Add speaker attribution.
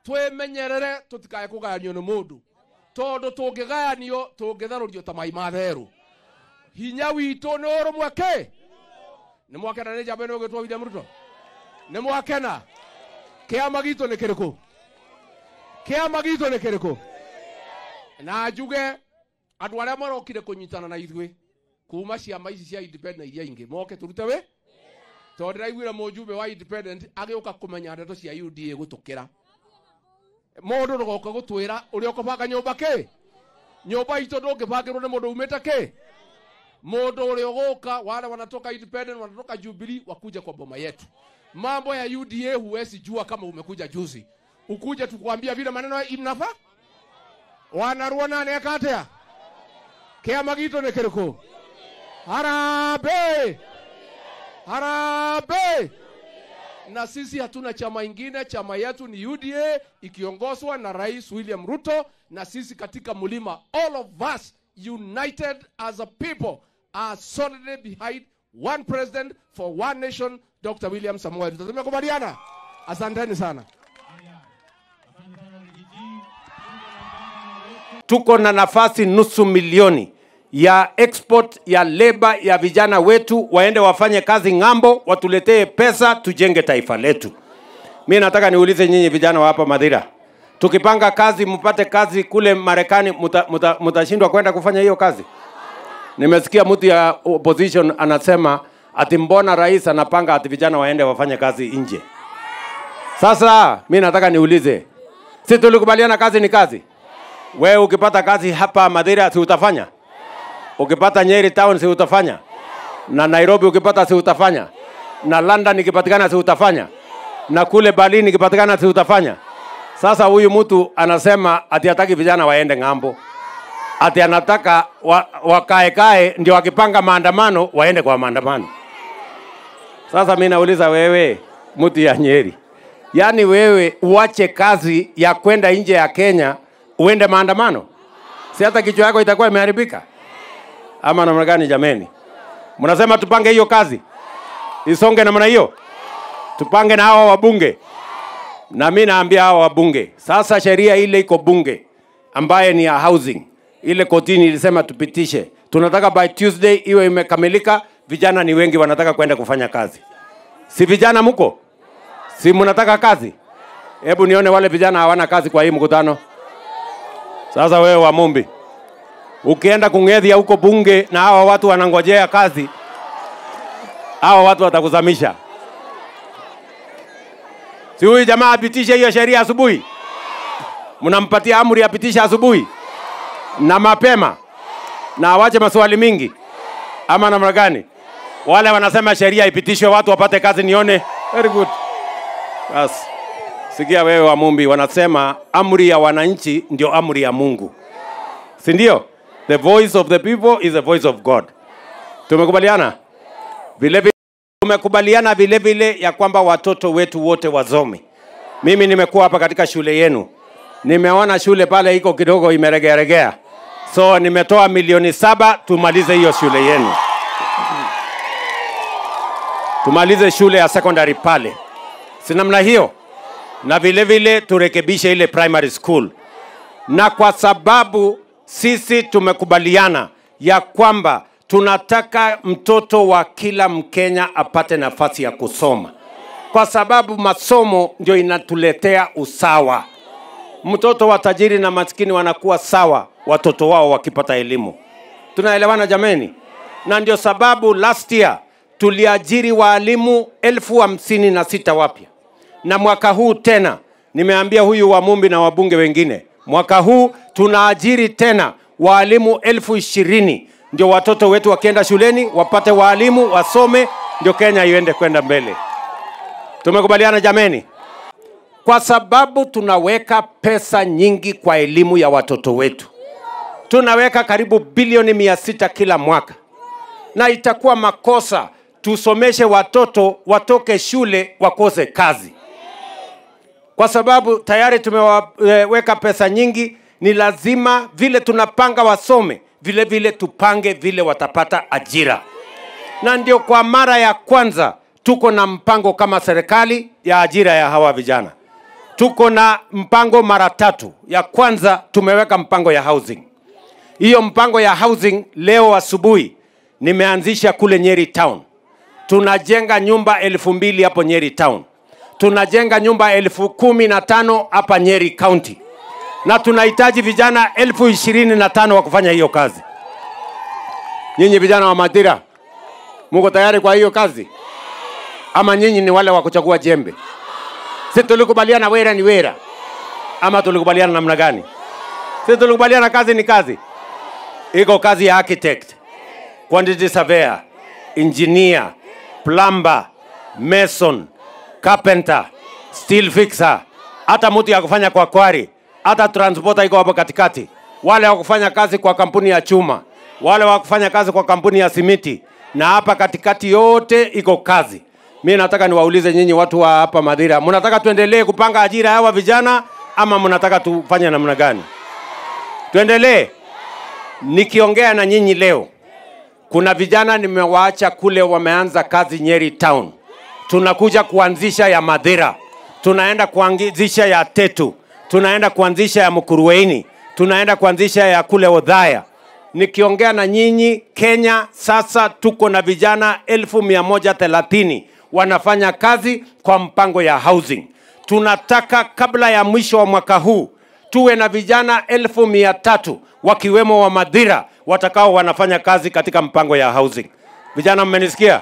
Speaker 1: Twemenyerere tutikae kugayanio ni mundu, tondu tungigayanio tungitharurio ta mai ma theru. Hinya witu ni urumwe ki? Ni mwakena ni njamba ino ugitwo William Ruto? Ni mwakena? Kiama gitu ni kiriku? Kiama gitu ni kiriku? Na njuge andu aria marokire kunyitana na ithuĩ kuma ciama ici cia independent na iria ingĩ moke turute wi, tondu ndĩraiguire mũjumbe wa independent agĩũka kũmenya ndeto cia UDA gũtũkĩra. Mũndũ ndũgoka gũtwĩra ũrĩa ũkũbanga nyũmba kĩ? Nyũmba itũ ndũngĩbangĩrwo nĩ mũndũ umĩte kĩ? Mũndũ ũrĩa ũgũka, wale wanatoka independent, wanatoka Jubilee, wakuja kwa boma yetu. Mambo ya UDA huwezi jua kama umekuja juzi. Ukuje tukwambia vile maneno inafaa? Wanaruona nekatea? Kiama gitu ni kiriku? Harambee! Harambee! Na sisi hatuna chama ingine, chama yetu ni UDA ikiongozwa na Rais William Ruto, na sisi katika mlima, all of us united as a people are solidly behind one president for one nation, Dr. William Samoei Ruto. Tumekubaliana? Asanteni sana.
Speaker 2: Tuko na nafasi 500,000 ya export ya labor ya vijana wetu waende wafanye kazi ng'ambo, watuletee pesa tujenge taifa letu. Mimi nataka niulize nyinyi vijana wa hapa Mathira, tukipanga kazi mpate kazi kule Marekani, mutashindwa kwenda kufanya hiyo kazi? Nimesikia mtu ya opposition anasema ati mbona rais anapanga ati vijana waende wafanye kazi nje. Sasa mimi nataka niulize, si tulikubaliana kazi ni kazi? Wewe ukipata kazi hapa Mathira si utafanya? Ukipata Nyeri town si utafanya? Na Nairobi ukipata si utafanya? Na London ikipatikana si utafanya? Na kule Berlin ikipatikana si utafanya? Sasa huyu mtu anasema ati hataki vijana waende ng'ambo. Ati anataka wakae ndio wakipanga maandamano waende kwa maandamano. Sasa mimi nauliza wewe mtu ya Nyeri, yaani wewe uache kazi ya kwenda nje ya Kenya uende maandamano? Si hata kichwa yako itakuwa imeharibika? Ama namna gani jameni? Mnasema tupange hiyo kazi isonge namna hiyo? Tupange na hawa wabunge. Na mimi naambia hawa wabunge, sasa sheria ile iko bunge ambaye ni ya housing, ile kotini ilisema tupitishe. Tunataka by Tuesday iwe imekamilika. Vijana ni wengi wanataka kwenda kufanya kazi. Si vijana mko? Si mnataka kazi? Hebu nione wale vijana hawana kazi kwa hii mkutano. Sasa wewe wa Mumbi, ukienda kung'ethia huko bunge na hawa watu wanangojea kazi, hawa watu watakuzamisha. Si huyu jamaa apitishe hiyo sheria asubuhi? Mnampatia amri apitishe asubuhi na mapema na awache maswali mingi, ama namna gani? Wale wanasema sheria ipitishwe watu wapate kazi, nione. Very good. Bas. Sikia wewe wa Mumbi, wanasema amri ya wananchi ndio amri ya Mungu. Si ndio? The voice of the people is the voice of God. Tumekubaliana? Vile vile tumekubaliana vile vile ya kwamba watoto wetu wote wasome. Mimi nimekuwa hapa katika shule yenu. Nimeona shule pale iko kidogo imeregearegea. So nimetoa 7,000,000 tumalize hiyo shule yenu. Tumalize shule ya secondary pale. Si namna hiyo? Na vile vile turekebishe ile primary school. Na kwa sababu sisi tumekubaliana ya kwamba tunataka mtoto wa kila Mkenya apate nafasi ya kusoma. Kwa sababu masomo ndio inatuletea usawa. Mtoto wa tajiri na maskini wanakuwa sawa watoto wao wakipata elimu. Tunaelewana jameni? Na ndio sababu last year tuliajiri walimu 56,000 wapya. Na mwaka huu tena, nimeambia huyu wa Mumbi na wabunge wengine, mwaka huu tunaajiri tena walimu 20,000, ndio watoto wetu wakienda shuleni wapate walimu wasome, ndio Kenya iende kwenda mbele. Tumekubaliana jameni? Kwa sababu tunaweka pesa nyingi kwa elimu ya watoto wetu. Tunaweka karibu bilioni 600 kila mwaka. Na itakuwa makosa tusomeshe watoto watoke shule wakose kazi. Kwa sababu tayari tumeweka pesa nyingi, ni lazima vile tunapanga wasome, vile vile tupange vile watapata ajira. Na ndio kwa mara ya kwanza tuko na mpango kama serikali ya ajira ya hawa vijana. Tuko na mpango mara tatu. Ya kwanza tumeweka mpango ya housing. Hiyo mpango ya housing leo asubuhi nimeanzisha kule Nyeri Town. Tunajenga nyumba 2,000 hapo Nyeri Town. Tunajenga nyumba 15,000 hapa Nyeri County. Na tunahitaji vijana 25,000 wa kufanya hiyo kazi. Nyinyi vijana wa Mathira, muko tayari kwa hiyo kazi? Ama nyinyi ni wale wa kuchagua jembe? Si tulikubaliana wera ni wera? Ama tulikubaliana namna gani? Si tulikubaliana kazi ni kazi? Iko kazi ya architect, quantity surveyor, engineer, plumber, mason, carpenter, steel fixer, hata mtu ya kufanya kwa quarry, hata transporter iko hapo katikati, wale wa kufanya kazi kwa kampuni ya chuma, wale wa kufanya kazi kwa kampuni ya simiti, na hapa katikati yote iko kazi. Mimi nataka niwaulize nyinyi watu wa hapa Mathira, mnataka tuendelee kupanga ajira hawa vijana ama mnataka tufanye namna gani? Tuendelee. Nikiongea na nyinyi leo, kuna vijana nimewaacha kule wameanza kazi Nyeri Town. Tunakuja kuanzisha ya Mathira, tunaenda kuanzisha ya Tetu, tunaenda kuanzisha ya Mukuruweni, tunaenda kuanzisha ya kule Othaya. Nikiongea na nyinyi, Kenya sasa tuko na vijana 130,000 wanafanya kazi kwa mpango ya housing. Tunataka kabla ya mwisho wa mwaka huu tuwe na vijana 300,000 wakiwemo wa Mathira watakao wanafanya kazi katika mpango ya housing. Vijana, mmenisikia?